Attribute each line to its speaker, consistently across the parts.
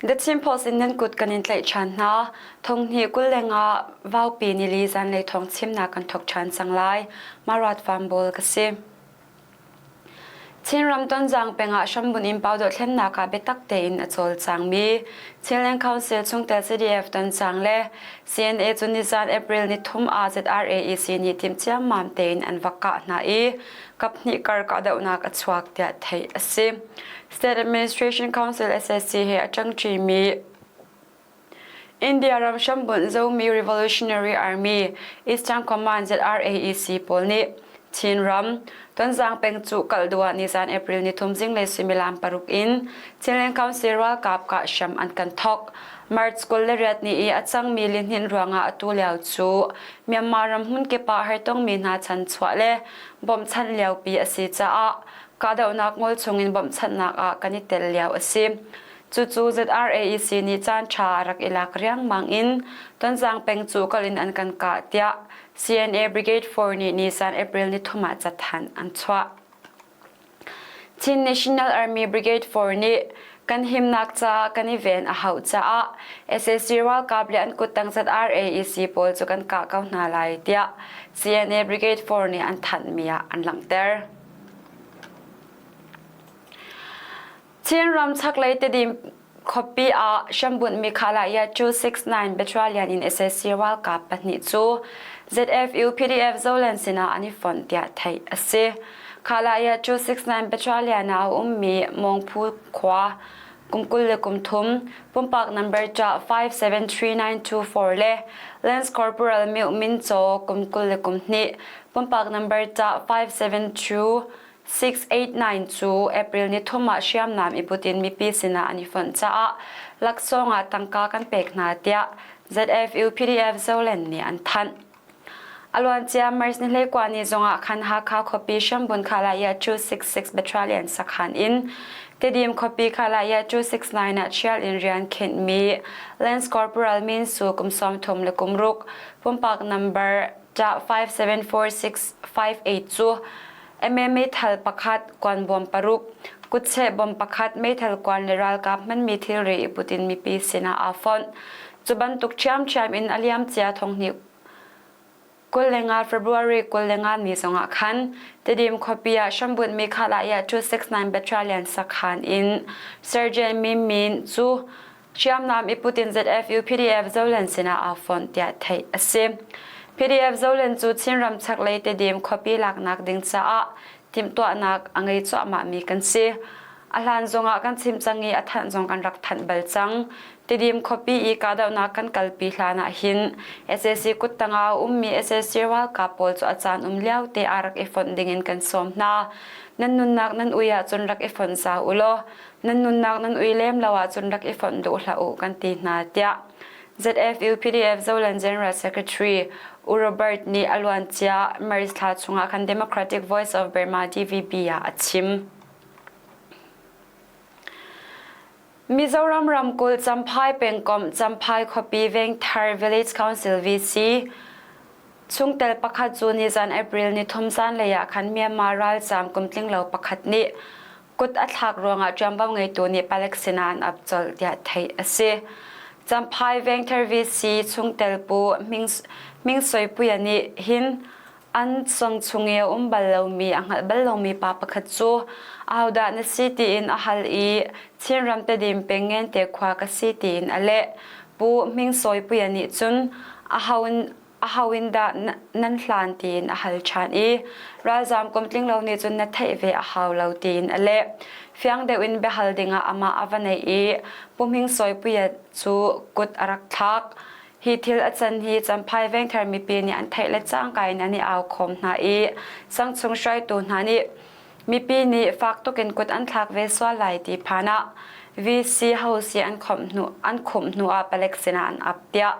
Speaker 1: The Chin Post in nan kut kan in tlaih ṭhan hna. Thonghnih 25 Vaupi nili zanlei thawng chimnak kan thawk ṭhan cang lai. Marat Van Bawl ka si. Chinram Tonzang peng ah hrambunh in pau dohthlennak ah biatak tein a cawlcangmi Chinland Council chungtel CDF Tonzang le CNA cu nizan April nithum ah ZRAEC nih timh ciammam tein an va kah hna i kaphnih kar kahdohnak a chuak tiah theih a si. State Administration Council SSC he a ṭangṭimi India ram hrambunh Zomi Revolutionary Army Eastern Command ZRAEC pawl nih Chinram, Tonzang peng cu kalh duh ah nizan April nithum zinglei suimilam paruk in Chinland Council ralkap kah hram an kan thawk. March 28 ni i a cangmi lihninh ruangah atu lio cu Myanmar ram hmunkip ah hartongmi hna chanchuah le bawmhchanh liopi a si caah kahdohnak ngol chungin bawmhchanhnak ah kan i tel lio a si. Cucu ZRAEC nih caanṭha a rak i lak riangmang in Tonzang peng cu kal in an kan kah tiah CNA Brigade 4 nih nisan April nithum ah cathanh an chuah. Chin National Army Brigade 4 nih kan himnak caah kan i ven a hauh caah sac ralkap le an kuttang ZRAEC pawl cu kan kah ko hna lai tiah CNA Brigade 4 nih an thanhmi ah an langhter. Chinram chaklei Tedim khuapi ah hrambunh Mikhalaya 269 Battalion in sac ralkap pahnih cu ZFU PDF Zoland sinah an i fonh tiah theih a si. Khalaya 269 Battalion ah a ummi Mawngphu khua kum 23 pumpak number ca 573924 le Lance Corporal Myo Min Chaw kum 22 pumpak number ca 572 689 cu April nithum ah hriamnam i put in mipi sinah an i fonh caah laksawng ah tangka kan pek hna tiah ZFU PDF Zoland nih an thanh. A luancia March ni hleikua ni zongah khan Hakha khuapi Hrambun Khalaya 266 Battalion sakhan in Tedim khuapi Khalaya 269 ah thial in rian khenhmi Lance Corporal Min Su kum 33 le kum ruk pumpak number 574658 cu MMA meithal pakhat, kuanbawm paruk, kutcheh bom pakhat, meithal kuan le ralkap hmanmi thilri i put in mipi sinah aa fonh. Cu bantuk ṭhiamṭhiam in a liamcia thonghnih 25 February 25 ni zongah khan Tedim khuapi ah hrambunh Mekhalaya 269 Battalion sakhan in Sergeant Min Min cu Hriamnam i put in ZFU PDF Zoland sinah aa fonh tiah theih a si. PDF Zoland cu Chinram chaklei Tedim khuapi laknak ding caah timhtuahnak a ngei cuahmahmi kan si. A hlan zongah kan chim cang i a thanh zong kan rak thanh bal cang. Tedim khuapi i kahdohnak kan kalpi hlan ah hin sac kuttang ah a ummi sac ralkap pawl cu a caan um lio te ah rak i fonh dingin kan sawm hna. Nan nunnak nan ui ahcun rak i fonh zau u law nan nunnak nan ui lem lo ahcun rak i fonh duh hlah u kan ti hna tiah ZFU PDF Zoland General Secretary U Robert nih a luancia March thla chungah khan Democratic Voice of Burma DVB ah a chim. Mizoram ramkulh Champhai pengkomh Champhai khuapi Vengthar Village Council VC chungtel pakhat cu nizan April ni thum zanlei ah khan Myanmar ralzaam kumtling lo pakhat nih kut a thlak ruangah ṭuanvo ngeitu nih palek sinah an ap colh tiah theih a si. Champhai Vengthar VC chungtel Pu Hming Soi Puia nih hin an sang chung i a um bal lomi a hngalh bal lomi pa pakhat cu ahodah na si tiin a hal i Chinram Tedim peng Ngente khua ka si tiin a leh. Pu Hming Sawi Puia nih cun aho aho in dah nan hlan tiin a hal ṭhan i ralzaam kumtling lo nih cun na theih ve a hau lo tiin a leh. Fiang deuh in biahal dingah amah a va neih i Pu Hming Sawi Puia cu kut a rak thlak. Hi thil a can hi Champhai vengthar mipi nih an theih le cangka in an i au khawm hna i sangchung hruaitu hna nih mipi nih fak tuk in kut an thlak ve sual lai ti phan ah VC House i an khawmh hnu an khumh hnu ah palek sinah an ap tiah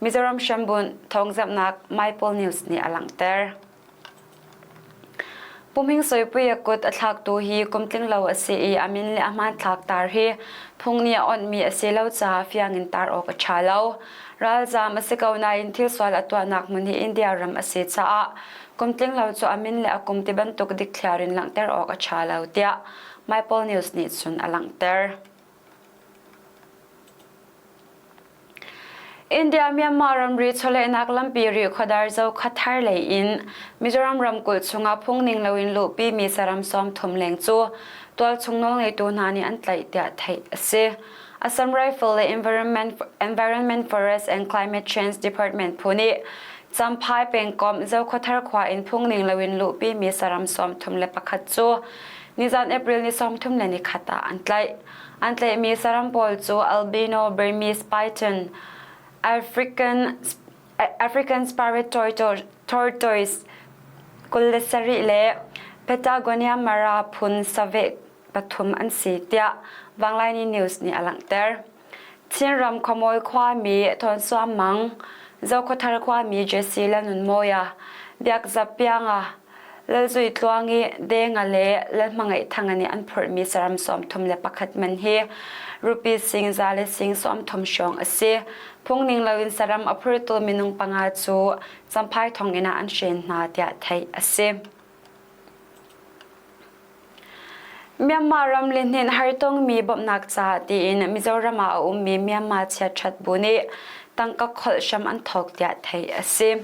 Speaker 1: Mizoram hrambunh thawngzamhnak Maipawl News nih a langhter. Pu Hming Soipui a kut a thlaktu hi kumtling lo a si i a min le a hmanthlak tar hi phung nih a onhmi a si lo caah fiang in tar awk a ṭha lo. Ralzaam a si ko nain thil sual a tuahnak hmun hi India ram a si caah kumtling lo cu a min le a kum ti bantuk dikthliar in langhter awk a ṭha lo tiah Maipawl News nih cun a langhter. India Myanmar ramri chawlehnak lampi Rihkhawdar Zokhathar lei in Mizoram ramkulh chungah phungning loin luhpi mi saram 30 leng cu tualchung nawlngeitu hna nih an tlaih tiah theih a si. Assam Rifle le Environment, Environment Forest and Climate Change Department phu nih Champhai pengkomh Zokhuathar khua in phungning loin luhpi mi saram 31 cu nizan April ni 31 ah an tlaih. An tlaihmi saram pawl cu albino Burmese python, African African spotted tortoise 27 le Patagonia mara phun saveh pathum an si tiah Vanglaini News nih a langhter. Chinram khuamawi khuami Thawn Suam Mang, Zokhuathar khuami Jesse Lalnunmawia, Biakzap Pianga, Lalzui Tluangi, Denga le Lalhmangaih Thanga nih an phurhmi saram 31 man hi rupi sing za le sing 30 hrawng a si. Phungning loin saram a phurtu minung panga cu Champhai thonginn ah an hren hna tiah theih a si. Myanmar ram lihninh hartongmi bawmhnak caah tiin Mizoram ah a ummi Myanmar chiatṭhat bu nih tangka kholh hram an thawk tiah theih a si.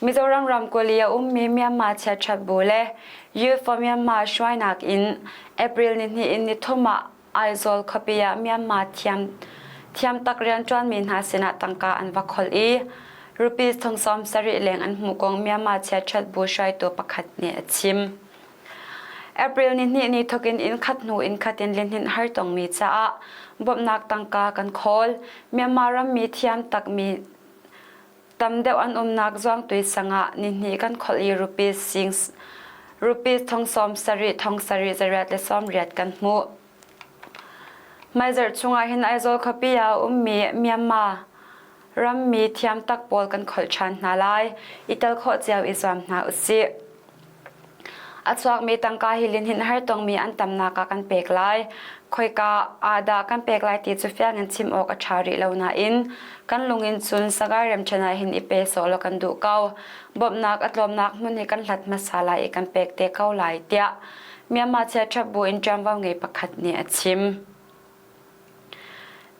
Speaker 1: Mizoram ramkulh i a ummi Myanmar chiatṭhat bu le Youth for Myanmar hruainak in April nihnih in nithum ah Aizawl khuapi ah Myanmar thiam thiamtak rianṭuanmi hna sinah tangka an va kholh i rupees thong 70 leng an hmuh kong Myanmar chiatṭhat bu hruaitu pakhat nih a chim. April nihnih ni thawkin inn khat hnu inn khat in lihninh har tongmi caah bawmhnak tangka kan khawl. Myanmar rammi thiam takmi tam deuh an umnak zuangtui sangah nihnih kan kholh i rupees sing rupees thong 70 thong sarih zariat le 80 kan hmuh. Hmaizarh chungah hin Aizawl khuapi ah a ummi Myanmar rammi thiam tak pawl kan kholh ṭhan hna lai. I tel khawh cio i zuam hna usih. A chuakmi tangka hi lihninh har tongmi an tamnak ah kan pek lai. Khoika ah dah kan pek lai ti cu fiang in chim awk a ṭha rih lo nain kan lung in cun Sagai remṭhen ah hin i pe sawh law kan duh ko. Bawmhnak a tlawmnak hmun hi kan hlat hmasa lai i kan pek te ko lai tiah Myanmar chiaṭhat bu in ṭuanvo ngei pakhat nih a chim.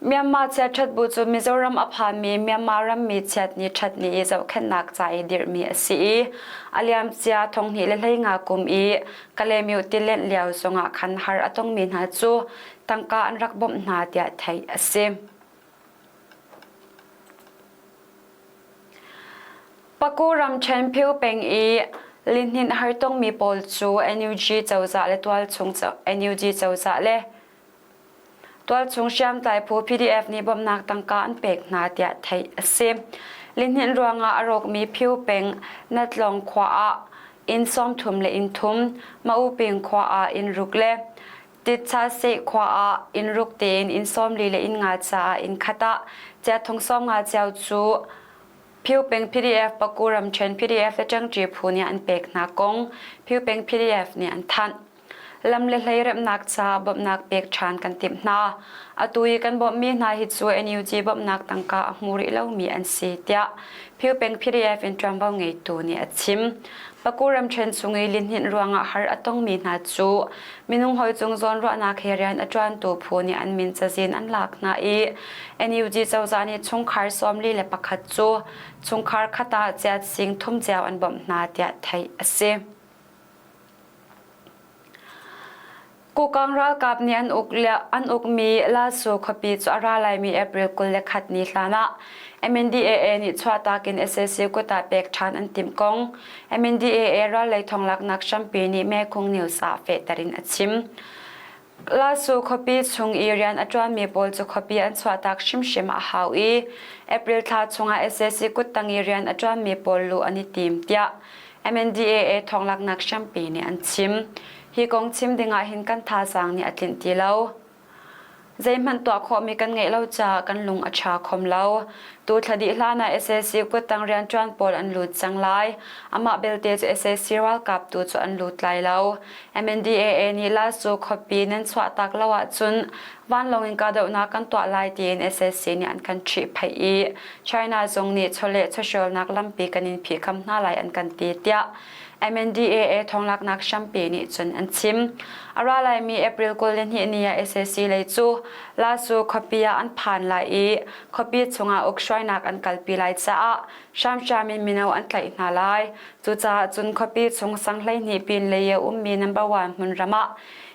Speaker 1: Myanmar chiaṭhat bu cu Mizoram a phanmi Myanmar rammi chiatni ṭhatni i zohkhenhnak ca i dirhmi a si i a liamcia 2015 kum i Kalaymyo tilenh lio zongah khan har a tongmi hna cu tangka an rak bawmh hna tiah theih a si. Paku ramṭhen Phyo peng i lihninh hartongmi pawl cu NUG cozah le tualchung NUG cozah le tualchung hriamtlai phu PDF nih bawmhnak tangka an pek hna tiah theih a si. Lihninh ruangah a rawkmi Phyo peng Natlong khua ah inn 30 le inn thum, Mauping khua ah inn ruk le Titsa khua ah inn ruk tein inn 40 le inn nga caah inn khat ah chiathung 50 cio cu Phiupeng PDF Paku ramṭhen PDF le ṭangṭi phu nih an pek hna kong Phiupeng PDF nih an thanh. Lam le hlei remhnak ca bawmhnak pek ṭhan kan timh hna. Atu i kan bawmhmi hna hi cu NUG bawmhnak tangka a hmu rih lomi an si tiah Phiupeng PDF in ṭuanvo ngeitu nih a chim. Paku ramṭhen chung i lihninh ruangah har a tongmi hna cu minung hawi cung zawnruahnak he rian a ṭuantu phu nih an min cazin an lak hna i NUG cozah nih chungkhar 41 cu chungkhar khat ah ciat sing thum cio an bawmh hna tiah theih a si. Kukang ralkap nih an uk an ukmi Lasu khuapi cu a ra laimi April 21 ni hlan ah MNDAA nih chuahtak in sac kut ah pek ṭhan an timh kong MNDAA rallei thonglaknak hrampi nih Mekong News ah fehter in a chim. Lasu khuapi chung i rian a ṭuanmi pawl cu khuapi an chuahtak hrimhrim a hau i April thla chungah sac kuttang i rian a ṭuanmi pawl luh an i tim tiah MNDAA thonglaknak hrampi nih an chim. Hi kong chim dingah hin kan thazaang nih a tlinh ti lo. Zeihmanh tuah khawhmi kan ngeih lo caah kan lung a ṭha khom lo. Tu thla dih hlan ah sac kuttang rianṭuan pawl an lut cang lai. Amah belte cu sac ralkap tu cu an lut lai lo. MNDAA nih Lasu khuapi nan chuahtak lo ahcun vanlawng in kahdohnak kan tuah lai tiin sac nih an kan ṭhihphaih i China zong nih chawleh chawhrawlnak lampi kan in phihkham hna lai an kan ti tiah. MNDAA thawnglaknak hrampi nih cun an chim. A ra laimi April 22 ni ah sac lei cu Lasu khuapi ah an phan lai i khuapi chungah ukhruainak an kalpi lai caah hramhram in mino an tlaih hna lai. Cucaah cun khuapi chung sang 12 pin lei i a ummi number one hmunram ah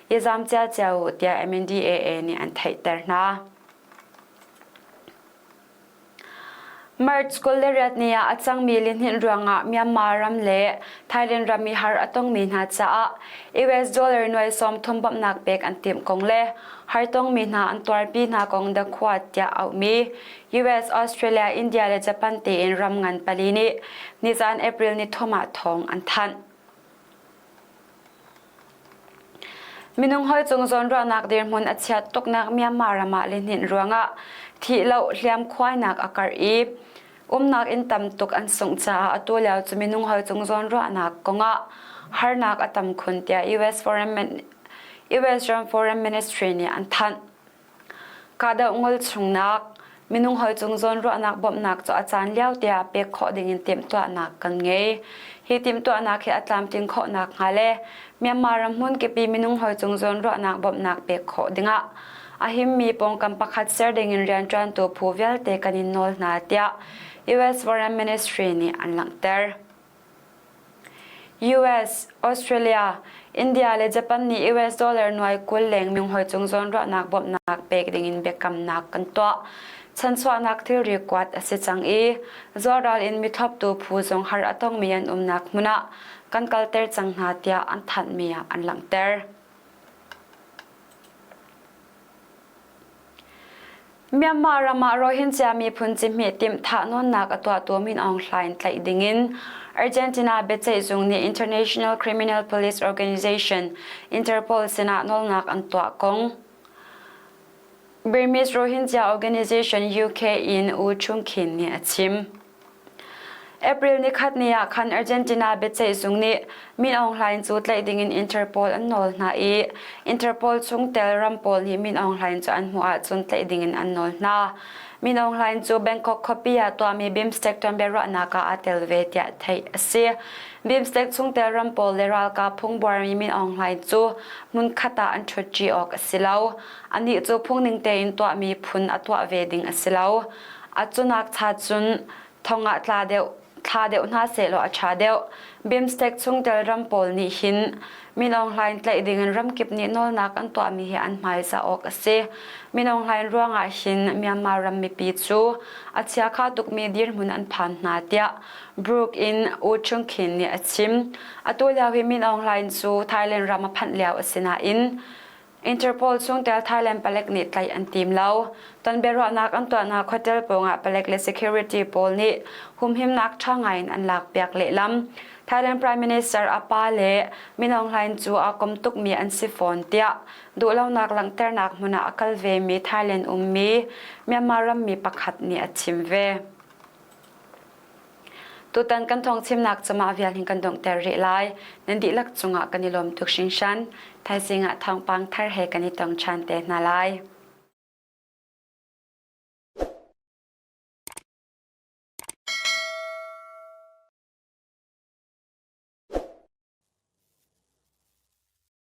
Speaker 1: i zam cia cio u tiah MNDAA nih an theihter hna. March 28 ni ah a cangmi lihninh ruangah Myanmar ram le Thailand ram i har a tongmi hna caah US dollar nuai 30 bawmhnak pek an timh kong le har tongmi hna an tuarpi hna kong The Quad tiah auhmi US, Australia, India le Japan tiin ram ngan pali nih nizan April ni thum ah thawng an thanh. Minung hawi cung zawnruahnak dirhmun a chiat tuknak Myanmar ram ah lihninh ruangah thihloh hliamkhuainak a karh i umnak inn tam tuk an sungh caah atu lio cu minung hawi cung zawnruahnak kongah harnak a tam khun tiah US Foreign US ram Foreign Ministry nih an thanh. Kahdoh ngol chungnak, minung hawi cung zawnruahnak bawmhnak cu a caan lio tiah pek khawh dingin timhtuahnak kan ngei. Hi timhtuahnak hi a tlamtlin khawhnak hnga le Myanmar ram hmunkipi minung hawi cung zawnruahnak bawmhnak pek khawh dingah a himmi pawngkam pakhat ser dingin rianṭuantu phu vialte kan in nawl hna tiah US Foreign Ministry nih an langhter. US, Australia, India le Japan nih US dollar nuai 20 leng minghoi cung zawnruahnak bawmhnak pek dingin biakamnak kan tuah. Chanchuahnak thilri kuat a si cang i zualral in mithloptu phu zong har a tongmi an umnak hmun ah kan kalter cang hna tiah an thanhmi ah an langhter. Myanmar ram ah Rohingya miphun cihmih timh thahnawnnak a tuahtu Min Aung Hlaing tlaih dingin Argentina biaceihzung nih International Criminal Police Organization Interpol sinah nawlnak an tuah kong Burmese Rohingya Organization UK in U Chung Khin nih a chim. April nikhat ni ah khan Argentina biaceihzung nih Min Aung Hlaing cu tlaih dingin Interpol an nawl hna i Interpol chungtel ram pawl nih Min Aung Hlaing cu an hmuh ahcun tlaih dingin an nawl hna. Min Aung Hlaing cu Bangkok khuapi ah tuahmi BIMSTEC tuanbiaruahnak ah aa tel ve tiah theih a si. BIMSTEC chungtel ram pawl le ralkap phungbuarmi Min Aung Hlaing cu hmunkhat ah an ṭhutṭi awk a si lo. Anih cu phungning tein tuahmi phun a tuah ve ding a si lo. A cunak cha cun thong ah tla deuh thla deuh hna sehlaw a ṭha deuh. BIMSTEC chungtel ram pawl nih hin Min Aung Hlaing tlaih dingin ramkip nih nawlnak an tuahmi hi an hmaizah awk a si. Min Aung Hlaing ruangah hin Myanmar ram mipi cu a chiakha tukmi dirhmun an phan hna tiah Brooke in U Chung Khin nih a chim. Atu lio hi Min Aung Hlaing cu Thailand ram a phanh lio a si nain Interpol chungtel Thailand palek nih tlaih an tim lo. Tonbiaruahnak an tuahnak hotel pawngah palek le security pawl nih humhimnak ṭha ngaiin an lakpiak lehlam. Thailand Prime Minister a pa le Min Aung Hlaing cu aa kom tukmi an si fawn tiah duhlonak langhternak hmun ah a kal vemi Thailand ummi Myanmar rammi pakhat nih a chim ve. Tutan kan thawngchimnak cu mah vial hin kan donghter rih lai. Nan dihlak cungah kan i lawm tuk hringhran. Thaizing ah thawngpang thar he kan i tong ṭhan te hna lai.